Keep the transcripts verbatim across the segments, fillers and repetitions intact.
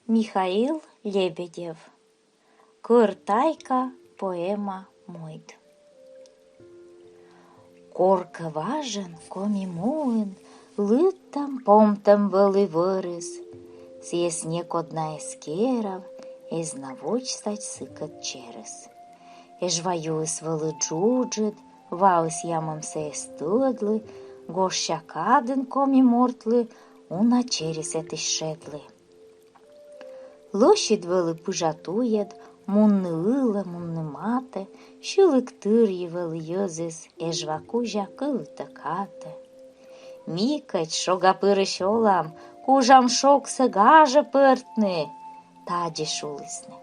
Михаил Лебедев. «Кӧрт Айка» поэма мойд. Коркӧ важӧн, Коми муын, лыдтӧм-помтӧм вӧлі вӧрыс. Сійӧс некод на эз керав, эз на водзсась сыкӧд черыс. Эжва юыс вӧлі джуджыд, ваыс ямӧмсӧ эз тӧдлы, гожся кадын коми мортлы уна чери сэтысь шедлі. Лӧсьыд вӧлі пыжа туйӧд мунны ылӧ, мунны матӧ, сьылігтырйи вӧлі йӧзыс, Эжва кузя кылытӧ-катӧ. Ми кӧть шогапырысь олам, кужам шогсӧ гажӧ пӧртны, тадзи шулісны.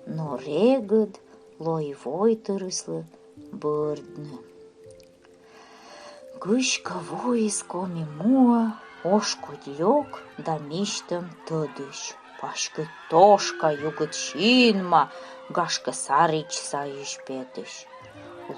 Но регыд лои войтырыслы бӧрдны. Кыськӧ воис Коми муӧ ош кодь лёк да мисьтӧм тӧдысь, паськыд тошка, югыд синма, гашкӧ, саридз сайысь петысь.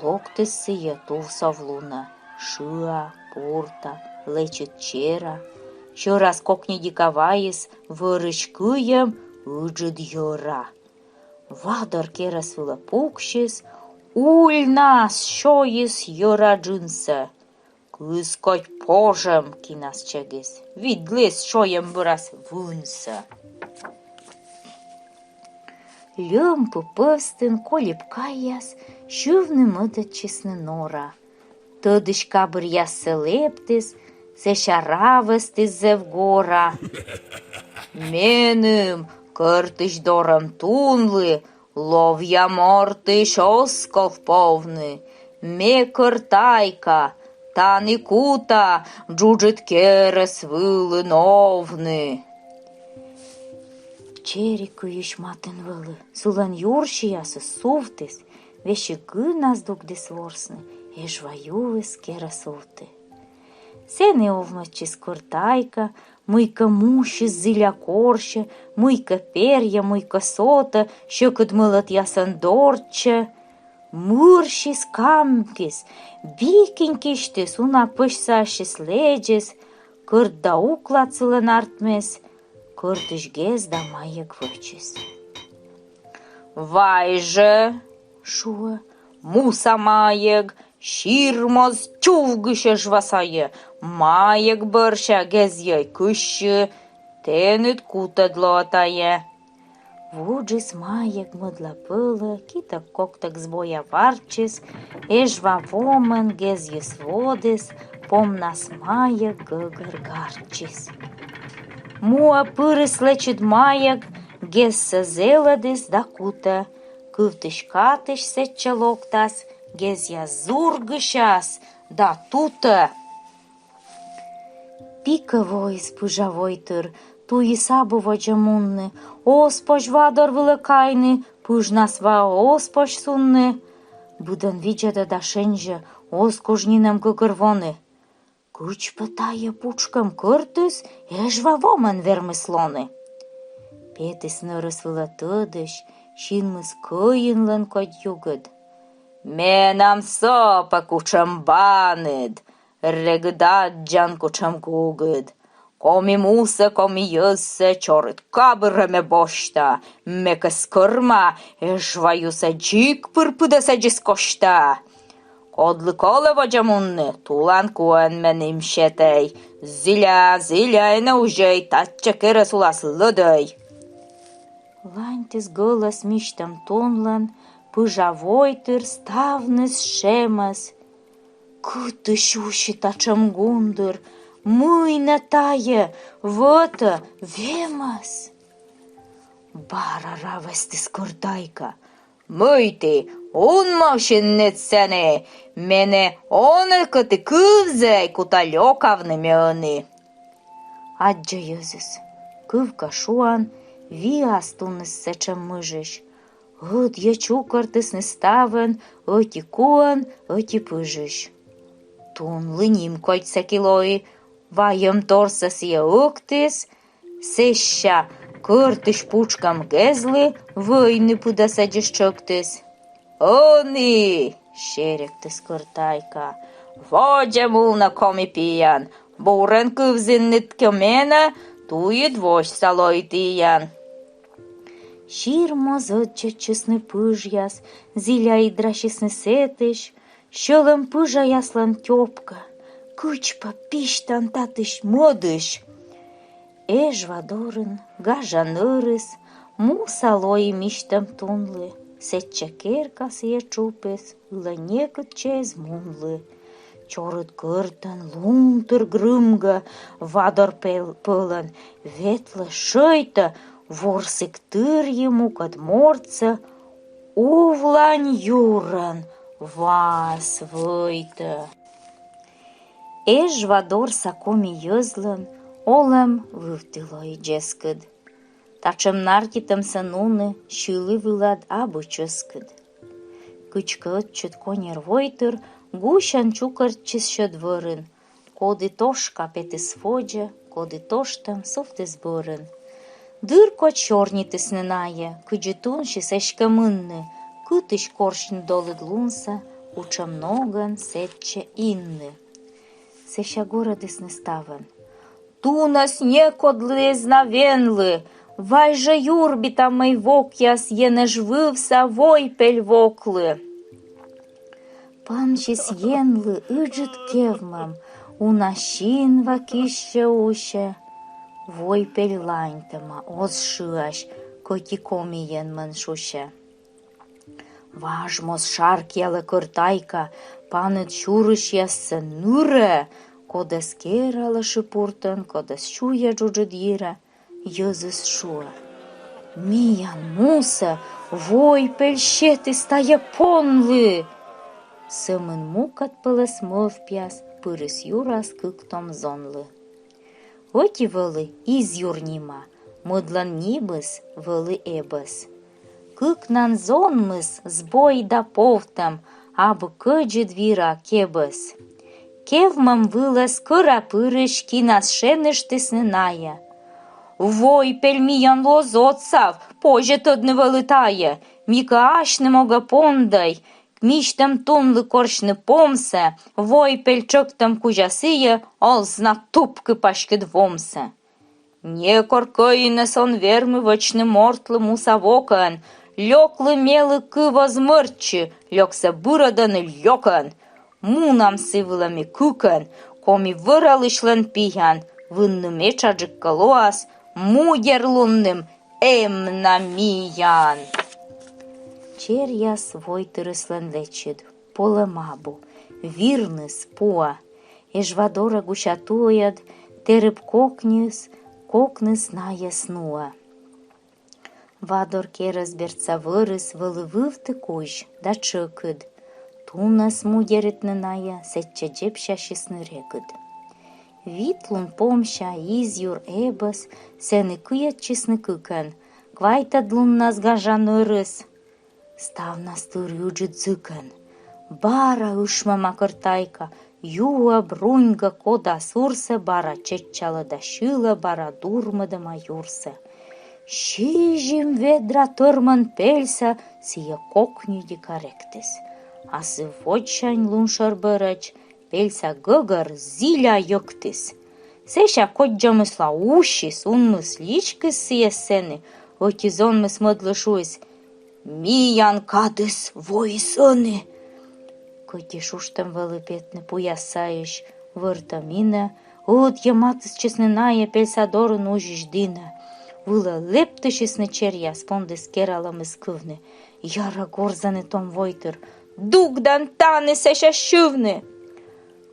Локтіс сійӧ тувсов лунӧ, шыа, пурта, лэчыд чера. Сьӧрас кокньыдика вайис вӧрысь кыйӧм ыджыд йӧра. Вадор керӧс вылӧ пуксис, ульнас сёйис йӧра джынсӧ. Кыз кодь пожӧм кинас чегис, видліс сёйӧм вӧрас вынсӧ. Льӧм пу пӧвстын Колип кайяс сьывны мӧдӧдчисны нора. Тӧдысь кабыръяссӧ лэптіс, сэсся равӧстіс зэв гора: «Меным, кӧртысь дорӧм тунлы, ловъя мортысь оз ков повны. Ме Кӧрт Айка, тані кута джуджыд керӧс вылын овны». Чери кыйысь матын вӧлі, сылӧн юрсиясыс сувтіс, весиг гынас дугдіс ворсны, Эжва юыс керӧс увті. Сэні овмӧдчис Кӧрт Айка, мыйкӧ мусьыс зіля корсьӧ, мыйкӧ перйӧ, мыйкӧ сотӧ, сьӧкыд мӧлӧтъясӧн дорччӧ. Мырсис, камгис, би кинь кисьтіс, уна пӧсьсӧ ассьыс лэдзис, кӧрт да уклад сылӧн артмис, кӧртысь гез да майӧг вӧчис. «Вай жӧ, — шуӧ, — муса майӧг, сир моз чувгысь Эжва сайӧ, майӧг бӧрся гезйӧй кыссьы, тэныд кутӧд лоӧ тайӧ». Вуджис майӧг мӧдлапӧлӧ, китӧг-коктӧг збоя варччис, Эжва вомӧн гезйыс водіс, помнас майӧг гӧгӧр гартчис. Муӧ пырис лэчыд майӧг, гезсӧ зэлӧдіс да кутӧ. Кывтысь-катысь сэтчӧ локтас, гезъяс зургысяс да тутӧ. Пикӧ воис пыжа войтыр, туйыс абу водзӧ мунны, оз позь вадор вылӧ кайны, пыжнас ваӧ оз позь сунны. Быдӧн видзӧдӧ да шензьӧ, оз куж нинӧм гӧгӧрвоны. Кыдз пӧ тайӧ пучкӧм кӧртыс Эжва вомӧн вермис лоны? Петіс нӧрыс вылӧ тӧдысь, синмыс кӧинлӧн кодь югыд. «Менам со пӧ кутшӧм баныд, регыд аддзан, кутшӧм гугыд. Коми мусӧ, коми йӧзсӧ чорыд кабырӧ ме босьта, ме кӧ скӧрма, Эжва юсӧ дзик пыр пыдӧсӧдзыс косьта. Кодлы колӧ водзӧ мунны, тулан куӧн меным сетӧй. Зіля, зіля, энӧ узьӧй, татчӧ керӧс улас лӧдӧй». Ланьтіс гӧлӧс мисьтӧм тунлӧн, пыжа войтыр ставныс шемӧс. Кытысь уси татшӧм гундыр, мый нӧ тайӧ, вӧт-ӧ, вемӧс? Бара равӧстіс Кӧрт Айка: «Мый ті, унмовсинныд сэні? Менӧ онӧ кӧ ті кывзӧй, кута лёкавны ме ӧні». Аддзӧ йӧзыс: кыв кӧ шуан, виас туныс сэтшӧм мыжысь. Ӧдйӧ чукӧртісны ставӧн, ӧти куӧн, ӧти пыжысь. Тунлы нимкодь сэки лои, вайӧмторсӧ сійӧ ӧктіс, сэсся кӧртысь пучкӧм гезлы вӧйны пыдӧсӧдзыс тшӧктіс. «Ӧні, — серӧктіс Кӧрт Айка, — водзӧ мунӧ, коми пиян, бурӧн кывзінныд кӧ менӧ, туйыд восьса лои тіян. Сир моз ӧддзӧдчисны пыжъяс, зіля идрасисны сэтысь, сьӧлӧм пыжаяслӧн тёпкӧ, кыдз пӧ письтан татысь мӧдысь. Эжва дорын гажа нӧрыс муса лои мисьтӧм тунлы, сэтчӧ керка сійӧ тшупис, ылӧ некытчӧ эз мунлы. Чорыд кӧртӧн лун тыр грымгӧ, вадор пӧл-, пӧлӧн ветлӧ, шӧйтӧ, ворсігтырйи мукӧд мортсӧ увлань юрӧн ваас вӧйтӧ. Эжва дорса коми йӧзлӧн олӧм вывті лои дзескыд. Татшӧм нартитӧмсӧ нуны сьылі вылад абу чӧскыд. Кыдзкӧ ӧтчыд коньӧр войтыр гусьӧн чукӧртчис сьӧд вӧрын, коді тошка петіс водзӧ, коді тоштӧм сувтіс бӧрын. Дыр кодь сёрнитісны найӧ, кыдзи тунсьыс эськӧ мынны, кытысь корсьны долыд лунсӧ, кутшӧм ногӧн сэтчӧ инны. Сэсся горӧдісны ставӧн: тунӧс некодлы эз на венлы, вай жӧ юрбитам мый вокъяс енэж вывса Войпель воклы. Пансис енлы ыджыд кевмӧм, уна синва киссьӧ-усьӧ. Войпель ланьтӧма, оз шыась, кӧть и коми енмӧн шусьӧ. Важ моз шаркъялӧ Кӧрт Айка, паныд сюрысьяссӧ нырӧ, кодӧс кералӧ шыпуртӧн, кодӧс сюйӧ джуджыд йирӧ. Йӧзыс шуӧ: миян мусӧ Войпель сетіс тайӧ понлы. Сӧмын мукӧд пӧлӧс мӧвпъяс пырис юрас кык том зонлы. Ӧти вӧлі Изъюр нима, мӧдлӧн нимыс вӧлі Эбӧс. Кыкнан зонмыс збой да повтӧм, абу кӧдзыд вира кебӧс. Кевмӧм вылӧ скӧра пырысь кинас шеныштісны найӧ: Войпель миянлы оз отсав, позьӧ тӧдны вӧлі тайӧ, микӧ асьным огӧ пондӧй, мисьтӧм тунлы корсьны помсӧ, Войпель тшӧктӧм кузя сійӧ оз на тупкы паськыд вомсӧ. Некор кӧинӧс он вермы вӧчны мортлы муса вокӧн, лёклы мелі кыв оз мӧрччы, лёксӧ бырӧдӧны лёкӧн. Мунам сы вылӧ ми кыкӧн, коми вӧралысьлӧн пиян, вынным этшаджык кӧ лоас, мудерлунным эм на миян. Черъяс войтырыслӧн лэчыд, полӧм абу, вирныс пуа. Эжва дорӧ гуся туйӧд тэрыб кокньыс, кокныс найӧс нуӧ. Вадор керӧс бердса вӧрыс вӧлі вывті кузь да тшӧкыд. Тунӧс мудеритны найӧ сэтчӧ дзебсясисны регыд. Вит лун помся Изъюр, Эбӧс сэні кыйӧдчисны кыкӧн, квайтӧд луннас гажа нӧрыс. Ставнас тыри ыджыд зыкӧн. Бара ышмӧма Кӧрт Айка, юӧ, бруньгӧ кода сурсӧ, бара чеччалӧ да сьылӧ, бара дурмӧдӧма юрсӧ. Сизим ведра тӧрмӧн пельсӧ сійӧ кокньыдика ректіс. А сы водзсянь лун шӧр бӧрӧдз пельса гӧгӧр зіля йӧктіс. Сэсся коддзӧмысла усис, унмыс личкис сійӧс сэні, ӧти зонмыс мӧдлы шуис: миян кадыс воис ӧні. Кӧть и шуштӧм вӧлі петны пуяс сайысь вӧртӧм инӧ, ӧдйӧ матыстчисны найӧ пельса дорын узьысь дінӧ. Вылӧ лэптысисны черъяс, пондіс кералӧмыс кывны. Ярӧ горзӧны том войтыр: дугдан тані сэсся сьывны.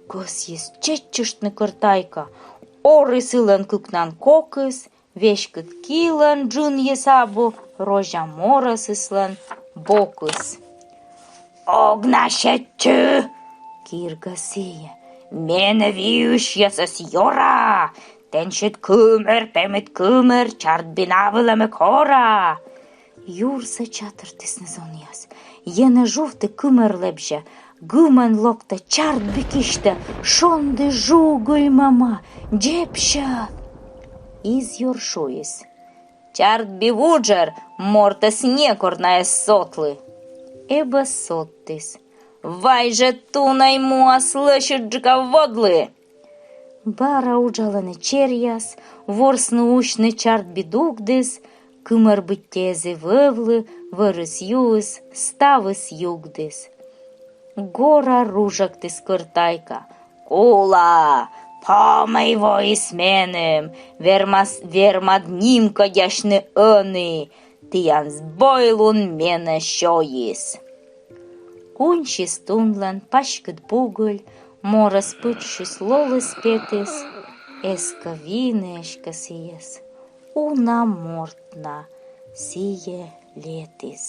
Кӧсйис чеччыштны Кӧрт Айка, орис ылӧн кыкнан кокыс, веськыд килӧн джынйыс абу, розя морӧсыслӧн бокыс. Ог на сетчы, киргӧ сійӧ, менӧ виысьясӧс ёра, тэнсьыд кымӧр, пемыд кымӧр, чардби на вылӧ ме кора. Юрсӧ чатыртісны зонъяс. Енэж увті кымӧр лэбзьӧ, гымӧн локтӧ, чардби кисьтӧ, шонді жугыльмӧма, дзебсьӧ. Изъюр шуис: чардби вуджӧр мортӧс некор на эз сотлы. Эбӧс содтіс: вай жӧ, тунӧй, муас лӧсьыдджыка водлы. Бара уджалӧны черъяс, ворсны-усьны чардби дугдіс, кымӧр быттьӧ эз и вӧвлы, вӧрыс-юыс, ставыс югдіс. Гора ружӧктіс Кӧрт Айка: «Кула, помӧй воис меным, вермас, вермад нимкодясьны ӧні, тіян збойлун менӧ сёйис». Кунсис тунлӧн паськыд пугыль, морӧс пытшсьыс лолыс петіс, эз кӧ вины эськӧ сійӧс, уна морт на сійӧ летіс.